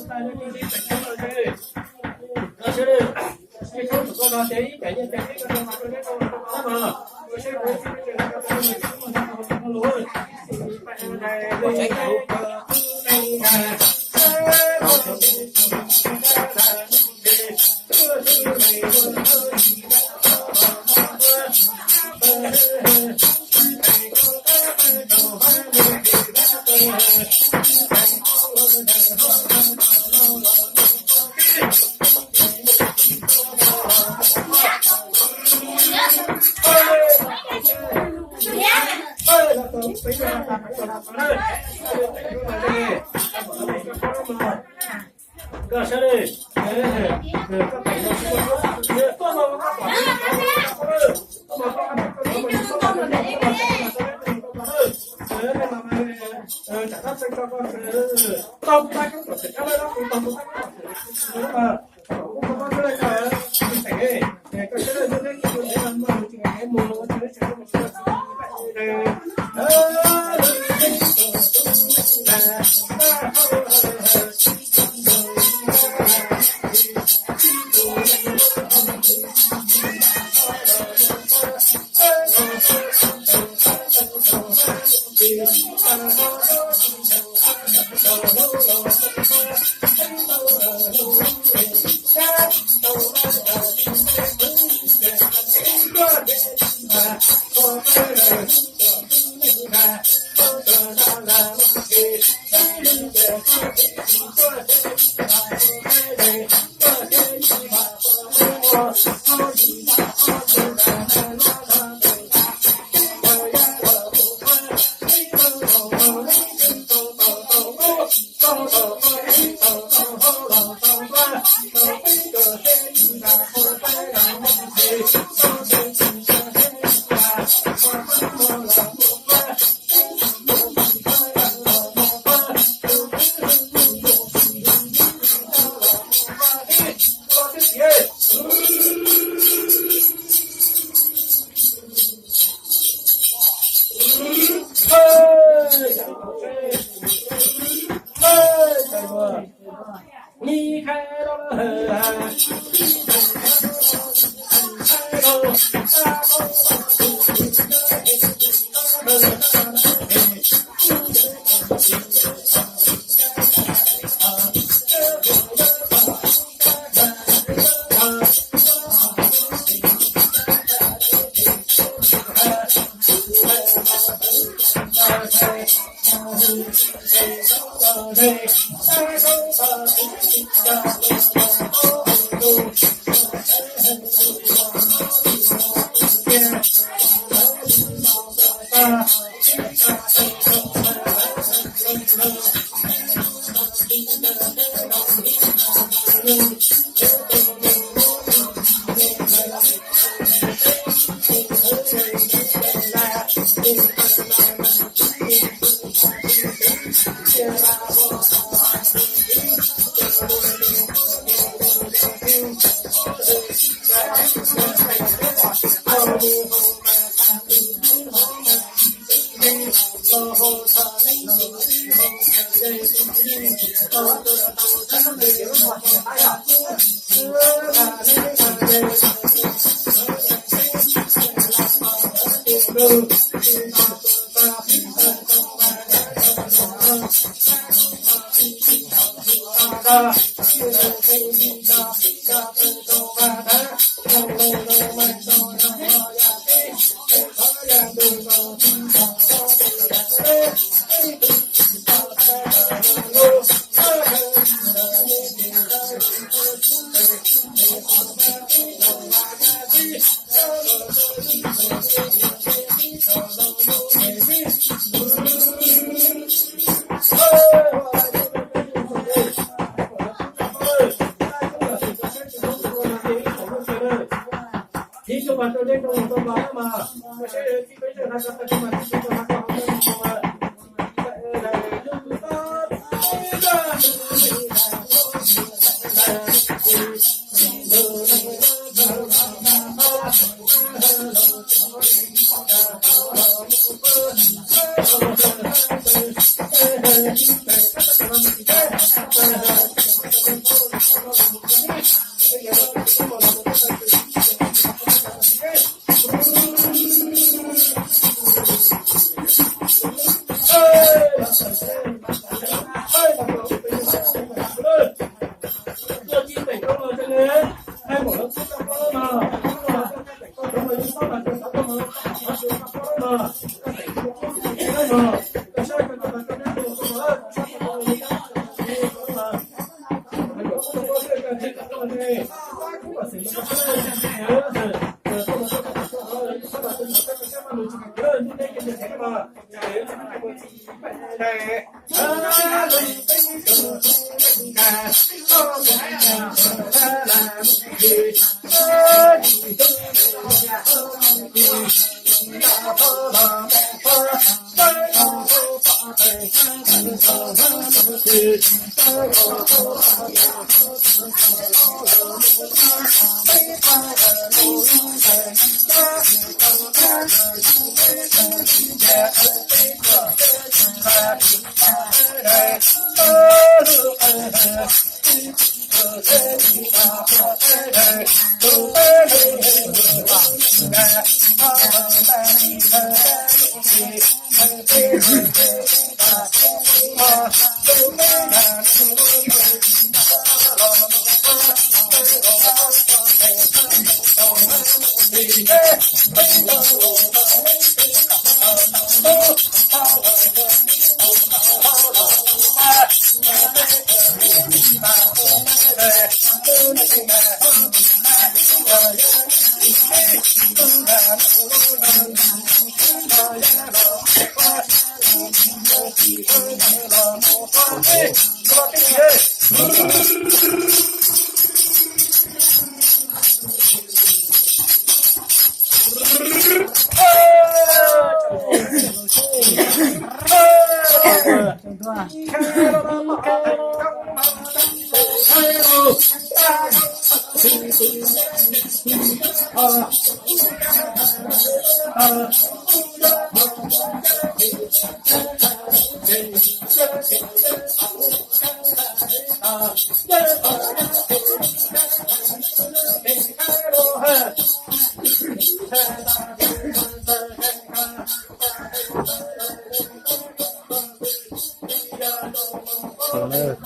Ib tug mas rau dej rau los rau mas mas, ua siab tiv peb tawg na, tag tag tug mas tiv peb tawg na, koj hauv tawg na, tag mas.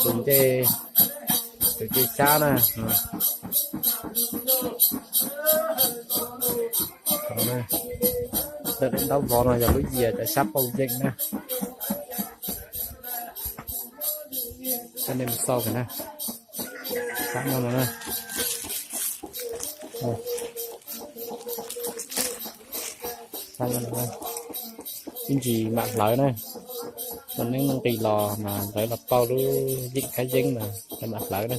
Tus ncej, tus ncej sab na. Lawv daim ntaub vov no yog lub yias cov sab pauj yeej na. Coj nej mus xauj na. Sab no no na. Ib ntsis mam hlawv na. Tau neeb nqis los mas lawv los pauj lub yeej kab yeeb mas lawv mam hlawv na.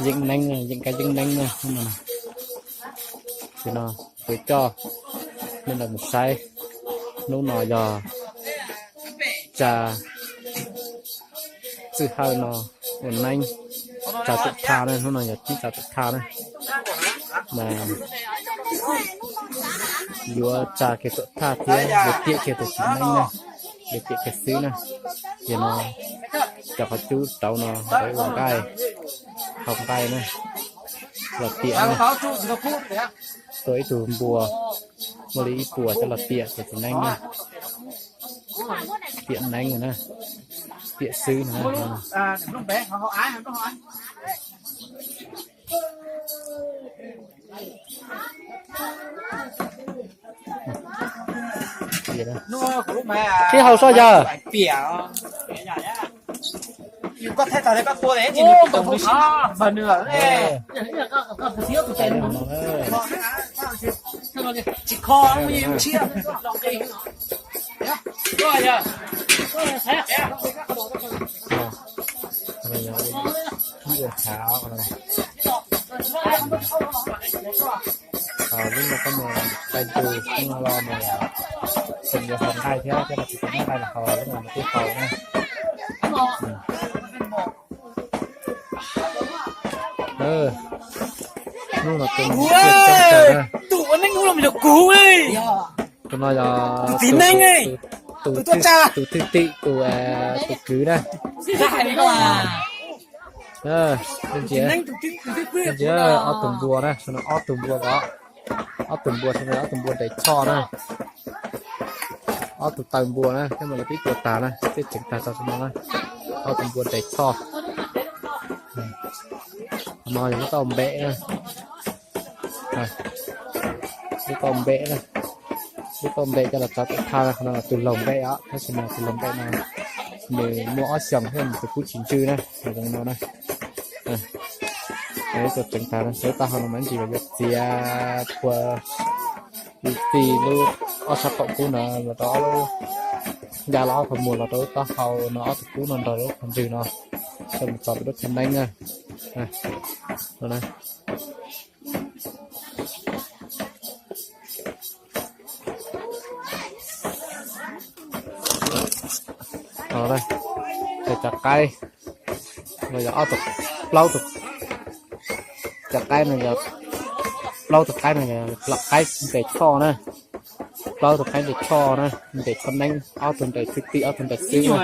Yeej neeb, yeej kab yeeb neeb na. Hnub no peb coj nej los mus saib, hnub no yog tsa txwj hawj no ua neeb, tsa tuam thaj na, hnub no yog tsa tuam thaj na. Mas yuav tsa kiag tuam thaj thiab yuav tiam kiag tus txiv neeb na, yuav tiam kiag xwb na. Ces no cov qhov cub rauv no lawv ua nqaij, hau nqaij na, los tiam na. Tua ib tug npua, muaj li ib puas coj los tiam tus txiv neeb na. Tiam neeb na, tiam xwb na. Tib hau soj yawg. Lub no koj mus qai tus hnub no los mus, tseem yuav haus nqaij thiab, thiab los tsis tau muab nqaij los haus, lub no twb haus na. Hnub no tus no tus no yog tus thwj tim tus, tus kwv na. Ntsia, ntsia ob tug npua na, ob tug npua os. Ob tug npua, ob tug npua nres choj na. Ob tug taw npua na, thiab mas lawv pib tua tag na, pib tseev tag tso no na. Ob tug npua nres choj. No yog lub tauj npem na. Lub tauj npem na. Lub tauj npem coj los tso tam thaj no, tus laug npem os, tab sis mas tus laug npem no nws muaj ob xyoos thiab nws tus kub tsis ntswj na, zoo no na. Ib tug tseev tag no, sawv tag hauv no mas ntsis yuav txiav phua li txij lub ob sab qaum kub no los rau ob lub, ya los ob qhov muag los rau lub taub hau no, ob tug kub no nrog lub qhov ntswg no, coj mus tso pem lub tshab neeb na. Cov qaib no yog ob tug, plaub tug, cov qaib no yog plaub tug qaib no yog qaib nres choj na, plaub tug qaib nres choj na, nres choj neeb, ob tug nres xwb tij, ob tug nres xwb na.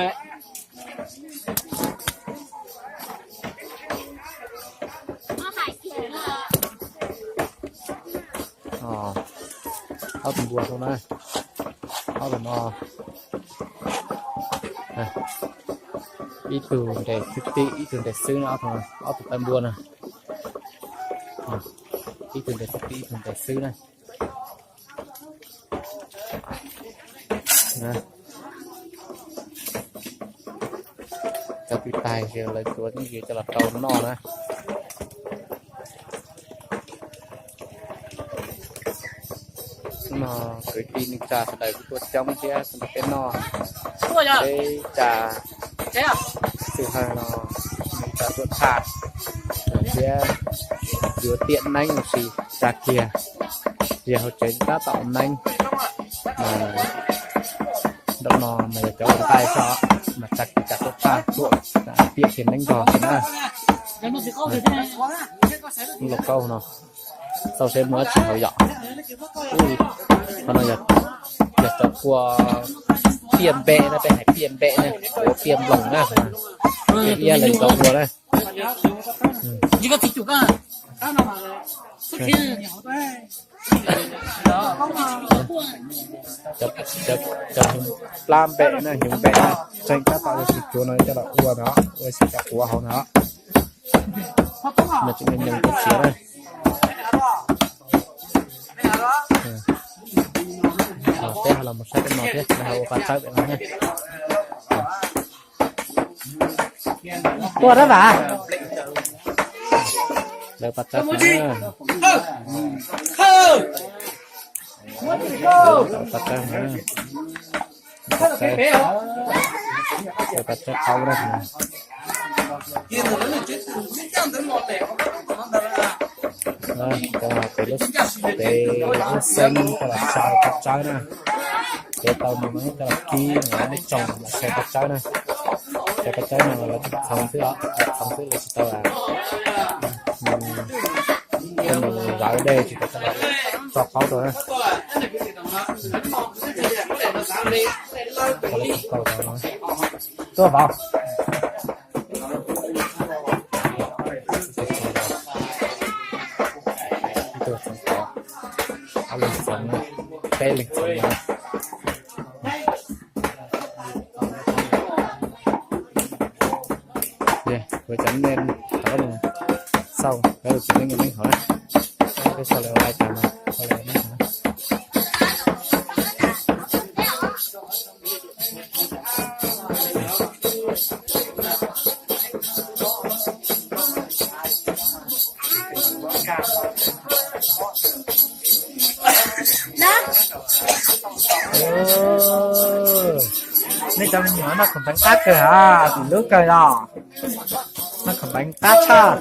Ob tug npua no na, ob tug no, ib tug nres xwb tij, ib tug nres xwb na, ob tug taw npua na, ib tug nres xwb tij, ib tug nres xwb na. Cov twb tag lawv tuav ib yam coj los rau noj na. Hnub no kwv tij neej tsa sawv daws kuj tuaj coob thiab sawv daws peb noj peb tsa xwb hawm no, neej tsa tuaj tshaj thiab yuav tiam neeb los sis tsa kiag, yog hauv tsev tab tom ua neeb mas nram no mas yog cov ua nqaij xwb mas tsa kiag tsa tuaj tshaj tuaj tiam kiag neeb nrog thiab na. Lauj kaub no, txauj seb muaj dab tsi hauv yom. Qhov no yog cov kua piaj npe na, peb hais piaj npe na, kua piaj nploos na, piaj iab lawv tau ua na. Cov hnyuv plab npe na, hnyuv npe na, tseem tab tom yuav tsis tsuav no coj los ua no, ua xyaw cov quav hauv no. No tseem nyoos nyoos txiav na. Peb ho los mus saib tej no thiab, lawv ho ua paj tsawb pem no thiab. Tuaj dab vas. Lawv paj tsawb na. Paj tsawb na. Paj tsawb qaub na. Peb lub, peb lub xeeb coj los sau paj tsawb na. Peb tau mus coj los kib no, nej tsoom los sau paj tsawb na. Sau paj tsawb no lawv txhoov xwb os, txhoov xwb lawv tsis tau, tsis tau vawv dej, tsis tau tso qaub rau na. Tuaj vauv. Ib tug txhoov tod, ob leeg txhoov na, peb leeg txhoov na. Kuv cov nej rov qab mus xauj, rov mus txiv neej ua neej hauv na. Peb xauj lawv ua laij tas no, xauj lawv ua neej hauv na. Nej cov me nyuam noj khaum npeev qab kawg a, tim lub kawg os. Noj khaum npeev qab tshaj.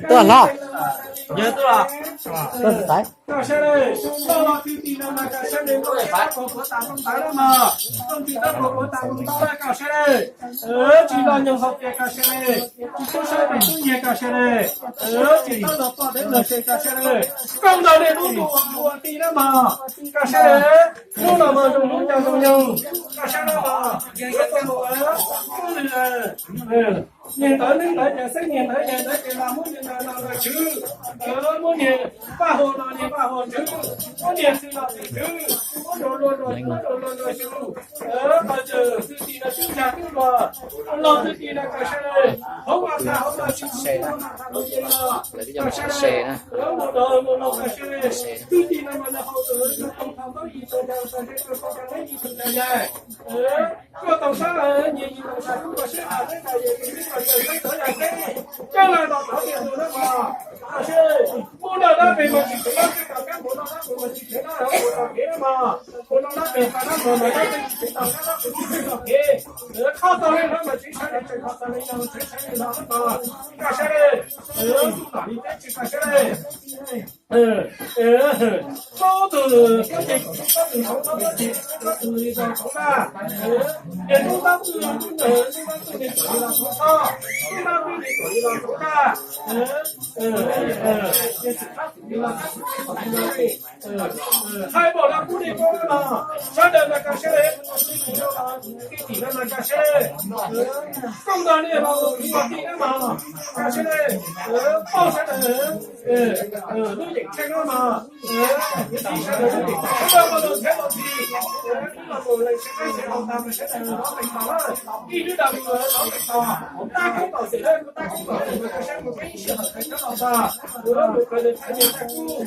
Tuaj hlob. Tuaj tais. Koj sawv daws, koj los txij tim no mas koj sawv daws, koj tsis tau kom kuv tas npoo ntawv na mog, koj tsis tau kom kuv tas npoo ntawv na koj sawv daws. Tsis los nyoog hauv tias koj sawv daws, tsis txhob sawv daws tub nyiag koj sawv daws, tsis txhob los poj dev log se koj sawv daws. Koj ntaus nej lub ntuj ua ntu ua ti na mog, koj sawv daws. Hnub no mas zoo hnub nyoog zoo nyoog, Koj saib no, niag ntawd neej ntawd ces xeeb, niag ntawd yawg ntawd ces los muab niag ntawd no los tswv, muab niag Paj Huas no niag Paj Huas tswv, muab niag Xwm no Xwm tswv, muab Nraug Luag no tswv, muab Nraug Luag no tswv, Paj Cawm xwb tim no tswv, Ntsa Tub Luag, Los xwb tim no koj saib, hauv mas tag hauv mas tsis tsis no, koj saib, mus no mus no koj saib, xwb tim no mas nws hauv tus tau tau tau yim tus ntawd, tau tau tau yim tus ntawd yawg. Koj tau sab nyias yim tau sab tub koj saib, tas teb tas yawg tus tub koj saib, tawv yog teb, koj los tau tau tias tus no mas, koj saib, mus nram dab pem mas tsis tseem dab pem, tau kab mus no dab pem mas tsis tseem dab, mus tau kev no mas, mus no dab pem tau dab mus mas dab pem tsis tseem tau kab dab pem tsis tseem tau kev, qhov tau li no mas tseem sawv daws tseem qhov tau li no tseem sawv daws los mas, koj saib, tus tom li teb tsis koj saib. Plaub tug, plaub ces plaub tug hauv, plaub ces plaub tug li rau hauv na. Ces tub tab txwg, tub ntawd, tub tab txwg li tuam li los hauv toj, tub tab txwg li tuam li los hauv na. Ces tub tab txwg li los tab txwg li tuam li los. Hais npaum no kuv li koj no, sawv daws mas koj saib, tub tab txwg li los, tub tim no mas koj saib. Koj ntag li los, tub tim no mas, koj saib, paub sawv daws lub yeem tsheej no mas, sawv daws mas los thiab los tsis, los mus leej sawv daws sawv daws los tag mas sawv daws los teem tos lawm, ib lub dag mus los teem tos, tab koob tom xwm lawm, tab koob tom xwm mas koj saib mus peb sij hawm kawg cov los tag, mus mus kawg nws thaj nyias thaj kub,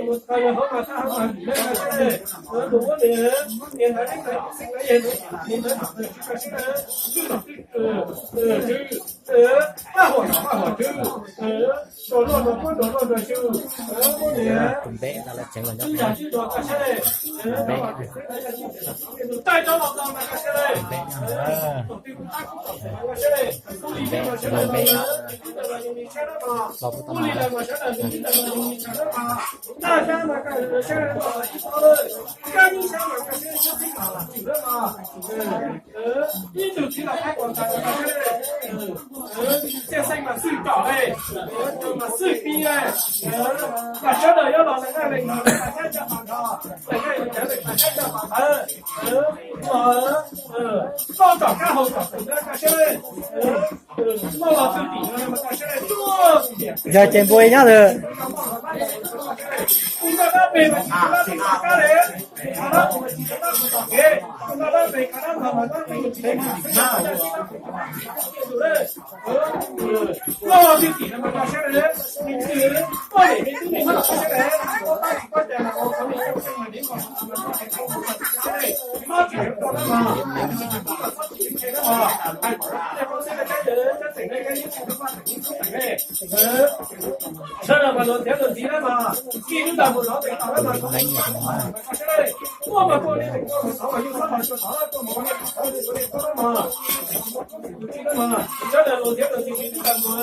mus kawg nws hauv mas thaj hauv mas vim lawm koj saib, mus muab nws, niag ntawd neej ntawd xeeb ntawd yawg ntawd tim ntawd tim ntawd mas koj saib, twb los twb, twb, Paj Huas los Paj Huas twb, Nraug Luag los muab Nraug Luag nrog xyu, muab niag twb yog twb los koj saib, tais rov los txog mas koj saib, tus twg kuj tab kuj tom xwm mas koj saib, kuj li li mas sawv daws los, li li mas sawv daws li li mas, ntaj sab mas koj saib, ib tog lawm, kab ib sab mas koj saib, sab xib mas los tsis lawm mas, ib tug txiv los Paj Huas ntag mas koj saib, txiaj xeem mas xwj tsom li, mas xwj pib li, mas sawv daws yuav los leej naj leej nov leej pas nyab coj pas nrho, leej naj leej nov leej pas nyab coj pas ntawd, los, los tsom kab hau tsom xwm na koj saib, los los twg tim no mas koj saib, yog ces npua nyob lawm. Tus noj dab pem mas tsis tau dab pem tom kab li, tus noj dab pem mas tsis tau dab pem tom kev, tus noj dab pem khav dab los mas dab pem tsis tau dab pem tom kev. Loj twg tim no mas koj saib, me ntxwg, koj niam me tub me nyuam koj saib, koj tab tsis koj cas mas ua qhov me coob xeeb mas dev mos mas koj tsis koj mas koj saib, koj tsis koj mas, koj tsis koj mas, hais kom koj xeeb koj cab yawg cab tseem ne, koj yeej tsis koj mas tseem ne. Sawv daws mas luag txiav luag ntxiv na mas, kij lub dag mus nov teem tau na mas, koj saib, tuaj mas tuaj li teem tuaj mus tod mas yug xab mas tsuas tod, tuaj mus ua li tod li ua li tod na mas, sawv daws luag txiav luag ntxiv kij lub dag mus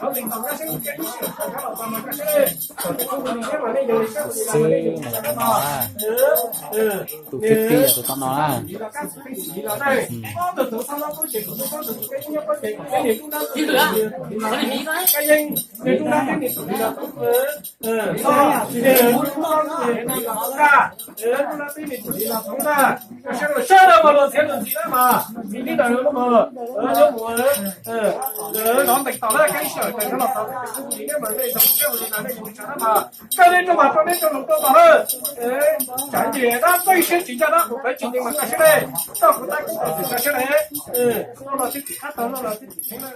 nov teem tau na, saib koj ib sij hawm koj los tau mas koj saib, koj tus tub tus nyab mas nej yog li saib ua li los mas nej yog li saib na mas, tus thib pib yog tus tom no na. Ob tug tub txhob loj paub ces kuv tub txhob tus tub koj ib nyab paub ces koj yeej niag tub nab teb niag tub nab teb niag tub li los txhob, tub nab teb niag tub li los txhob na. Sawv daws mas luag txiav luag ntxiv na mas, txiv tib ntawd mas, yuav mus, nov teem tom na, koj ib sij hawm koj los tau, tus tub li na mas nej zoo siab ua li no nej yog li saib na mas, koj nej rau mas rau nej rau lus rau mas lawm. Tsam nce dab txeeb siab tsis ncaj dab qhuv plawv tsis ntev mas koj saib, koj kuv tab kuv tom xwm koj saib, noj los twb tsis qab tau, noj los twb tsis theeb na.